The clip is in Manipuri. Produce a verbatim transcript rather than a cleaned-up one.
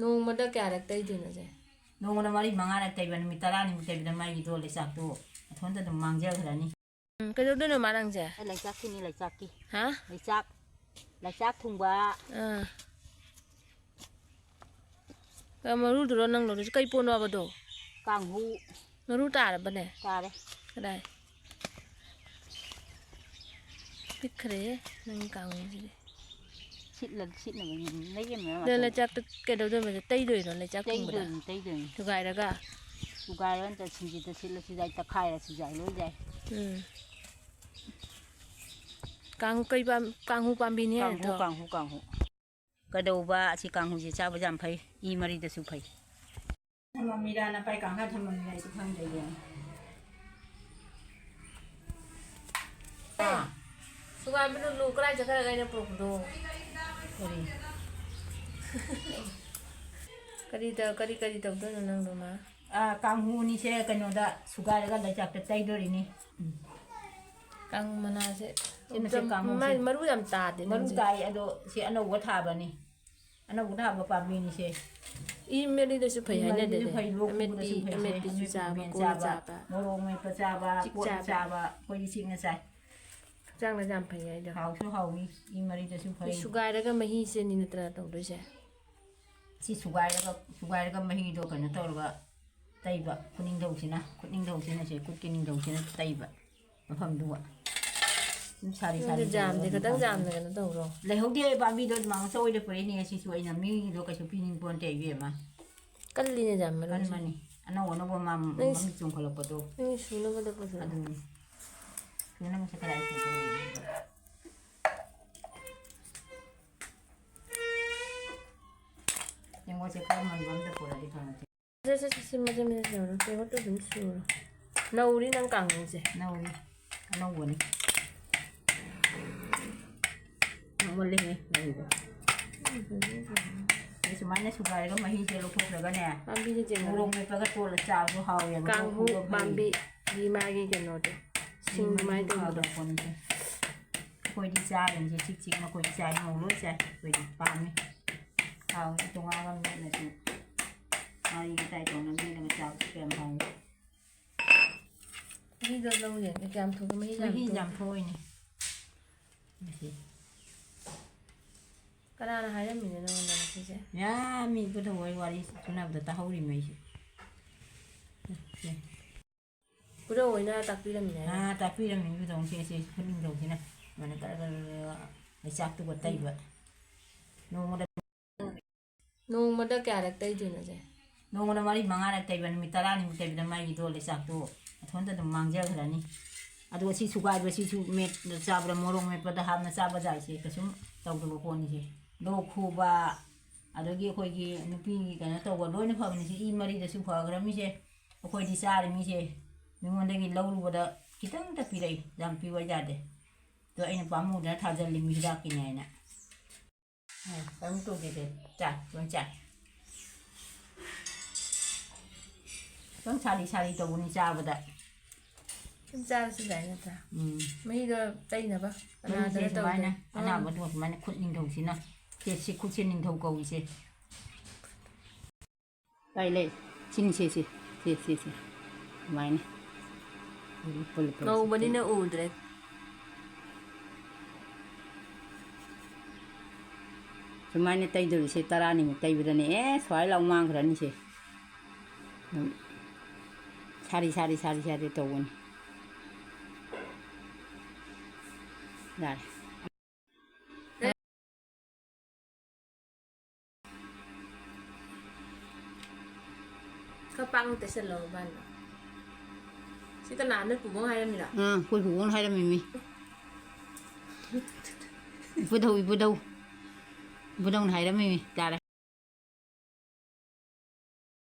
ꯅꯣꯡꯃꯗ ꯀꯌꯥꯔꯛ ꯇꯩꯗꯣꯏꯅꯣ ꯁꯦ? ꯅꯣꯡꯃꯗ ꯃꯔꯤ ꯃꯉꯥꯔꯛ ꯇꯩꯕ, ꯅꯨꯃꯤꯠ ꯇꯔꯥꯅꯤꯃꯨꯛ ꯇꯩꯕꯗ ꯃꯩꯒꯤꯗꯣ ꯂꯩꯆꯥꯛꯇꯣ ꯃꯊꯣꯟꯗ ꯑꯗꯨꯝ ꯃꯥꯡꯖꯈ꯭ꯔꯅꯤ꯫ ꯎꯝ, ꯀꯩꯗꯧꯗꯣꯏꯅꯣ ꯃꯥ ꯅꯪꯁꯦ? ꯑꯩ ꯂꯩꯆꯥꯛꯀꯤꯅꯤ, ꯂꯩꯆꯥꯛꯀꯤ꯫ ꯍꯥ? ꯂꯩꯆꯥꯛ, ꯂꯩꯆꯥꯛ ꯊꯨꯡꯕ꯫ ꯑꯥ꯫ ꯀ-, ꯃꯔꯨꯗꯨꯔꯣ ꯅꯪ ꯂꯧꯗꯣꯏꯁꯦ? ꯀꯩ ꯄꯣꯠꯅꯣꯕꯗꯣ? ꯀꯥꯡꯍꯨ꯫ ꯃꯔꯨ ꯇꯥꯔꯕꯅꯦ? ꯇꯥꯔꯦ꯫ ꯀꯗꯥꯏ? ꯄꯤꯛꯈ꯭ꯔꯦꯍꯦ, ꯅꯪꯒꯤ ꯀꯥꯡꯍꯨꯁꯤꯗꯤ꯫ ꯁꯤꯠꯂ-, ꯁꯤꯠꯅꯕꯅꯤ, ꯂꯩꯌꯦ ꯃꯌꯥꯝ ꯑꯗꯣ ꯑꯆꯧꯕ꯫ ꯂꯩꯆꯥꯛꯇ ꯀꯩꯗꯧꯗꯣꯏꯕ? ꯇꯩꯗꯣꯏꯔꯣ ꯂꯩꯆꯥꯛ ꯊꯨꯡꯕꯗ? ꯇꯩꯗꯣꯏꯅꯤ, ꯇꯩꯗꯣꯏꯅꯤ꯫ ꯊꯨꯒꯥꯏꯔꯒ? ꯊꯨꯒꯥꯏꯔꯒ ꯅꯠꯇ꯭ꯔ ꯁꯤꯡꯖꯨꯗ ꯁꯤꯠꯂꯁꯨ ꯌꯥꯏ, ꯇꯛꯈꯥꯏꯔꯁꯨ ꯌꯥꯏ, ꯂꯣꯏ ꯌꯥꯏ꯫ ꯎꯝ꯫ ꯀꯥꯡ-, ꯀꯩ ꯄꯥꯝ-, ꯀꯥꯡꯍꯨ ꯄꯥꯝꯕꯤꯅꯦ ꯀꯥꯡꯍꯨ, ꯍꯥꯏꯗꯣ? ꯀꯥꯡꯍꯨ, ꯀꯥꯡꯍꯨ꯫ ꯀꯩꯗꯧꯕ ꯑꯁꯤ ꯀꯥꯡꯍꯨꯁꯦ ꯆꯥꯕ ꯌꯥꯝ ꯐꯩ, ꯏ ꯃꯔꯤꯗꯁꯨ ꯐꯩ꯫ ꯊꯝꯃꯝꯃꯤꯔꯥ, ꯅꯄꯥꯏ ꯀꯥꯡꯈꯥ ꯊꯝꯃꯝꯃꯤꯔꯥ ꯑꯩꯁꯨ ꯈꯪꯗ꯭ꯔꯦ, ꯌꯦꯡꯉꯣ꯫ ꯑꯥ꯫ ꯁꯨꯒꯥꯏꯕ ꯂꯨ, ꯂꯨ ꯀꯗꯥꯏ ꯆꯠꯈ꯭ꯔꯒꯦ ꯑꯩꯅ ꯄꯨꯔꯛꯄꯗꯣ? ꯀꯔꯤ? ꯀꯔꯤ ꯇ-, ꯀꯔꯤ, ꯀꯔꯤ ꯇꯧꯗꯣꯏꯅꯣ ꯅꯪꯗꯣ, ꯃꯥ? ꯑꯥ, ꯀꯥꯡꯍꯨꯅꯤꯁꯦ ꯀꯩꯅꯣꯗ ꯁꯨꯒꯥꯏꯔꯒ ꯂꯩꯆꯥꯛꯇ ꯇꯩꯗꯣꯔꯤꯅꯤ꯫ ꯎꯝ꯫ ꯀꯥꯡ ꯃꯅꯥꯁꯦ ꯁꯤꯅ ꯁꯦ ꯀꯥꯡꯍꯧꯁꯦ꯫ ꯃꯥꯏ ꯃꯔꯨ ꯌꯥꯝ ꯇꯥꯗꯦ ꯃꯔꯨ ꯅꯪꯁꯦ꯫ ꯇꯥꯏ, ꯑꯗꯣ ꯁꯤ ꯑꯅꯧꯕ ꯊꯥꯕꯅꯤ꯫ ꯑꯅꯧꯕ ꯊꯥꯕ ꯄꯥꯝꯕꯤꯅꯤꯁꯦ꯫ ꯏ ꯃꯔꯤꯗꯁꯨ ꯐꯩ ꯏ ꯃꯔꯤꯗꯁꯨ ꯍꯥꯏꯅꯗꯦ꯫ ꯐꯩ, ꯂꯣꯛ ꯑꯃꯦꯠꯄꯤ, ꯈꯨꯕꯗꯁꯨ ꯐꯩ, ꯑꯃꯦꯠꯄꯤꯁꯨ ꯑꯃꯦꯠꯄꯤ ꯆꯥꯕ, ꯃꯣꯔꯣꯛ ꯀꯣꯜꯂ ꯆꯥꯕ, ꯆꯥꯕ꯫ ꯃꯣꯔꯣꯛ ꯃꯦꯠꯄ ꯆꯥꯕ, ꯆꯤꯛ ꯀꯣꯠꯂ ꯆꯥꯕ꯫ ꯆꯥꯕ꯫ ꯑꯩꯈꯣꯏꯗꯤ ꯆꯤꯛꯅ ꯆꯥꯏ꯫ ꯍꯛꯆꯥꯡꯗ ꯌꯥꯝ ꯐꯩ ꯍꯥꯏꯗꯣ꯫ ꯍꯥꯎꯁꯨ ꯍꯥꯎꯏ, ꯏ ꯃꯔꯤꯗꯁꯨ ꯐꯩ꯫ ꯁꯨꯒꯥꯏꯔꯒ ꯃꯍꯤꯁꯦ ꯅꯤꯅ ꯇꯔꯥ ꯇꯧꯗꯣꯏꯁꯦ꯫ ꯁꯤ ꯁꯨꯒꯥꯏꯔꯒ, ꯁꯨꯒꯥꯏꯔꯒ ꯃꯍꯤꯗꯣ ꯀꯩꯅꯣ ꯇꯧꯔꯒ ꯇꯩꯕ, ꯈꯨꯅꯤꯡꯊꯧꯁꯤꯅ, ꯈꯨꯠꯅꯤꯡꯊꯧꯁꯤꯅ, ꯁꯤ ꯈꯨꯠꯀꯤ ꯅꯤꯡꯊꯧꯁꯤꯅ ꯇꯩꯕ ꯃꯐꯝꯗꯨꯒ꯫ ꯑꯗꯨꯝ ꯁꯥꯔꯤ ꯅꯪꯗꯤ ꯁꯥꯔꯤ ꯖꯥꯝꯗꯤ ꯇꯧꯔꯒ ꯈꯇꯪ ꯇꯧꯕꯅꯤ꯫ ꯖꯥꯝꯅ ꯀꯩꯅꯣ ꯇꯧꯔꯣ꯫ ꯂꯩꯍꯧꯗꯦ, ꯄꯥꯝꯕꯤꯗꯣ ꯑꯗꯨꯃꯥꯏꯅ ꯆꯧ ꯑꯣꯏꯅ ꯄꯨꯔꯛꯏꯅꯦ꯫ ꯁꯤꯁꯨ ꯑꯩꯅ ꯃꯤꯒꯤꯗꯣ ꯀꯩꯁꯨ ꯄꯤꯅꯤꯡ ꯄꯣꯟꯇꯦ, ꯏꯕꯦꯝꯃ꯫ ꯀꯜꯂꯤꯅꯦ ꯖꯥꯝ ꯃꯔꯨꯁꯦ꯫ ꯀꯟꯕꯅꯤ꯫ ꯑꯅꯧ ꯑꯅꯧꯕ ꯃꯝ-, ꯅꯪ ꯃꯃꯤꯠ ꯆꯣꯡꯈꯠꯂꯛꯄꯗꯣ꯫ ꯅꯪ ꯁꯨꯅꯕꯗ ꯄꯨꯊꯣꯔꯛꯑꯣ꯫ ꯑꯗꯨꯅꯤ꯫ ꯁꯨꯅꯕꯁꯦ ꯀꯗꯥꯏ ꯄꯨꯗꯣꯏꯅꯣ? ꯇꯦꯡꯀꯣꯠꯁꯦ ꯈꯔ ꯃꯟꯕ ꯑꯝꯗ ꯄꯨꯔꯗꯤ ꯐꯅꯤ꯫ ꯁꯦ, ꯁꯦ, ꯁꯦ, ꯁꯦ, ꯃꯆꯦ, ꯃꯆꯦ ꯁꯨꯔꯣ꯫ ꯇꯦꯡꯀꯣꯠꯇꯨ ꯑꯗꯨꯝ ꯁꯨꯔꯣ꯫ ꯅꯧꯔꯤ ꯅꯪ ꯀꯥꯡꯍꯧꯁꯦ꯫ ꯅꯧꯔꯤ꯫ ꯑꯅꯧꯕꯅꯤ꯫ ꯅꯧꯃꯜꯂꯦꯍꯦ, ꯅꯧꯔꯤꯗꯣ꯫ ꯑꯗꯩ ꯁꯨꯃꯥꯏꯅ ꯁꯨꯒꯥꯏꯔꯒ ꯃꯍꯤꯁꯦ ꯂꯧꯊꯣꯛꯈ꯭ꯔꯒꯅꯦ, ꯄꯥꯝꯕꯤꯁꯦ ꯌꯦꯡꯉꯣ꯫ ꯃꯣꯔꯣꯛ ꯃꯦꯠꯄꯒ ꯇꯣꯠꯂ ꯆꯥꯕꯁꯨ ꯍꯥꯎꯋꯦꯕ꯫ ꯀꯥꯡꯍꯧ ꯂꯣꯛ ꯈꯨꯕ ꯐꯩ꯫ ꯄꯥꯝꯕꯤꯒꯤ ꯃꯥꯒꯤ ꯀꯩꯅꯣꯗꯣ, ꯁꯤꯡ ꯎꯝ, ꯑꯗꯨꯃꯥꯏꯅ ꯇꯧꯕꯗꯣ꯫ ꯐꯕ ꯄꯣꯠꯅꯤꯁꯦ꯫ ꯑꯩꯈꯣꯏꯗꯤ ꯆꯥꯔꯤꯁꯦ ꯆꯤꯛ ꯆꯤꯛ ꯃꯈꯣꯏꯗꯤ ꯆꯥꯏ, ꯃꯧ ꯂꯣꯏ ꯆꯥꯏ꯫ ꯑꯩꯈꯣꯏꯗꯤ ꯄꯥꯝꯃꯤ꯫ ꯍꯥꯎꯅꯤ꯫ ꯇꯣꯉꯥꯟꯕ ꯃꯦꯠꯂꯁꯨ ꯉꯥꯔꯤ ꯉꯇꯥꯏ ꯇꯧꯅ ꯃꯦꯠꯂꯒ ꯆꯥꯕꯁꯨ ꯀꯌꯥꯝ ꯍꯥꯎꯅꯤ꯫ ꯃꯍꯤꯗꯣ ꯂꯧ ꯌꯦꯡꯒꯦ꯫ ꯀꯌꯥꯝ ꯊꯣꯛꯑꯦ? ꯃꯍꯤ ꯌꯥꯝ ꯃꯍꯤ ꯊꯣꯛꯑꯦ꯫ ꯌꯥꯝ ꯊꯣꯛꯏꯅꯦ꯫ ꯃꯁꯤ꯫ ꯀꯅꯥꯅ ꯍꯥꯏꯔꯝꯃꯤꯅꯣ ꯅꯉꯣꯟꯗ ꯉꯁꯤꯁꯦ? ꯌꯥ, ꯃꯤ ꯏꯕꯨꯙꯧ ꯍꯣꯏ ꯋꯥꯔꯤ ꯐꯨꯅꯕꯗ ꯇꯥꯍꯧꯔꯤꯃꯤ ꯑꯩꯁꯨ꯫ ꯁꯦ꯫ ꯏꯕꯨꯙꯧ ꯍꯣꯏꯅ ꯇꯥꯛꯄꯤꯔꯝꯃꯤꯅꯦ꯫ ꯑꯥ, ꯇꯥꯛꯄꯤꯔꯝꯃꯤ ꯏꯕꯨꯙꯧ꯫ ꯁꯦ, ꯁꯦ, ꯈꯨꯠꯅꯤꯡꯊꯧꯁꯤꯅ꯫ ꯑꯗꯨꯃꯥꯏꯅ ꯀꯔ ꯀꯔ ꯀꯔ ꯂꯩꯆꯥꯛꯇꯨꯒ ꯇꯩꯕ꯫ ꯅꯣꯡꯃꯗ ꯅꯣꯡꯃꯗ ꯀꯌꯥꯔꯛ ꯇꯩꯗꯣꯏꯅꯣ ꯆꯦ? ꯅꯣꯡꯃꯗ ꯃꯔꯤ ꯃꯉꯥꯔꯛ ꯇꯩꯕ, ꯅꯨꯃꯤꯠ ꯇꯔꯥꯅꯤꯃꯨꯛ ꯇꯩꯕꯗ ꯃꯥꯒꯤꯗꯣ ꯂꯩꯆꯥꯛꯇꯣ ꯃꯊꯟꯇ ꯑꯗꯨꯝ ꯃꯥꯡꯖꯈ꯭ꯔꯅꯤ꯫ ꯑꯗꯨꯒ ꯁꯤ ꯁꯨꯒꯥꯏꯕ, ꯁꯤꯁꯨ ꯃꯦꯠꯄꯗ ꯆꯥꯕꯗ, ꯃꯣꯔꯣꯛ ꯃꯦꯠꯄꯗ ꯍꯥꯞꯅ ꯆꯥꯕ ꯖꯥꯠꯁꯦ ꯀꯩꯁꯨꯝ ꯇꯧꯗꯕ ꯄꯣꯠꯅꯤꯁꯦ꯫ ꯂꯣꯛ ꯈꯨꯕ, ꯑꯗꯒꯤ ꯑꯩꯈꯣꯏꯒꯤ ꯅꯨꯄꯤꯒꯤ ꯀꯩꯅꯣ ꯇꯧꯕ ꯂꯣꯏꯅ ꯐꯕꯅꯤꯁꯦ꯫ ꯏ ꯃꯔꯤꯗꯁꯨ ꯐꯈ꯭ꯔꯃꯤꯁꯦ꯫ ꯑꯩꯈꯣꯏꯗꯤ ꯆꯥꯔꯤꯃꯤꯁꯦ꯫ ꯃꯤꯉꯣꯟꯗꯒꯤ ꯂꯧꯔꯨꯕꯗ ꯈꯤꯇꯪꯇ ꯄꯤꯔꯛꯏ, ꯌꯥꯝ ꯄꯤꯕ ꯌꯥꯗꯦ꯫ ꯑꯗꯣ ꯑꯩꯅ ꯄꯥꯝꯃꯨꯗꯅ ꯊꯥꯖꯜꯂꯤꯃꯤ ꯍꯤꯗꯥꯛꯀꯤꯅꯦ ꯍꯥꯏꯅ꯫ ꯑꯦ, ꯀꯔꯤꯝ ꯇꯧꯗꯦꯁꯦ꯫ ꯆꯥꯏ, ꯂꯣꯏ ꯆꯥꯏ꯫ ꯑꯗꯨꯝ ꯁꯥꯔꯤ ꯁꯥꯔꯤ ꯇꯧꯕꯅꯤ ꯆꯥꯕꯗ꯫ ꯁꯨꯝ ꯆꯥꯔꯁꯨ ꯌꯥꯏ ꯅꯠꯇ꯭ꯔꯥ? ꯎꯝ꯫ ꯃꯍꯤꯗꯣ ꯇꯩꯅꯕ꯫ ꯃꯍꯤꯁꯦ ꯑꯅꯥꯗꯅ ꯁꯨꯃꯥꯏꯅ, ꯇꯧꯗꯦ꯫ ꯎꯝ꯫ ꯑꯅꯥꯕꯗꯣ ꯁꯨꯃꯥꯏꯅ ꯈꯨꯠ ꯅꯤꯡꯊꯧꯁꯤꯅ, ꯁꯦ, ꯁꯤ ꯈꯨꯠꯁꯦ ꯅꯤꯡꯊꯧ ꯀꯧꯏꯁꯦ꯫ ꯂꯩ, ꯂꯩ꯫ ꯁꯤꯅꯤ, ꯁꯤ, ꯁꯤ꯫ ꯁꯤ, ꯁꯤ, ꯁꯤ꯫ ꯁꯨꯃꯥꯏꯅ꯫ ꯂꯨꯞꯄ, ꯂꯨꯞꯄ ꯉꯧꯕꯅꯤꯅ ꯎꯗ꯭ꯔꯦ꯫ ꯁꯨꯃꯥꯏꯅ ꯇꯩꯗꯧꯔꯤꯁꯦ ꯇꯔꯥꯅꯤꯃꯨꯛ ꯇꯩꯕꯗꯅꯦ꯫ ꯑꯦ, ꯁ꯭ꯋꯥꯏ ꯂꯥꯎ ꯃꯥꯡꯈ꯭ꯔꯅꯤꯁꯦ꯫ ꯑꯗꯨꯝ ꯁꯥꯔꯤ, ꯁꯥꯔꯤ, ꯁꯥꯔꯤ, ꯁꯥꯔꯤ ꯇꯧꯕꯅꯤ꯫ ꯌꯥꯔꯦ꯫ ꯈꯔ ꯄꯥꯛꯅ ꯇꯩꯁꯜꯂꯣ ꯃꯄꯥꯟꯗ꯫ ꯁꯤ ꯀꯅꯥ, ꯅꯣꯏ ꯄꯨꯕꯣꯛꯅ ꯍꯥꯏꯔꯝꯃꯤꯔꯣ? ꯑꯥ, ꯑꯩꯈꯣꯏ ꯄꯨꯕꯣꯛꯅ ꯍꯥꯏꯔꯝꯃꯤꯃꯤ꯫ ꯏꯕꯨꯙꯧ, ꯏꯕꯨꯙꯧ꯫ ꯏꯕꯨꯙꯧꯅ ꯍꯥꯏꯔꯝꯃꯤꯃꯤ꯫ ꯌꯥꯔꯦ꯫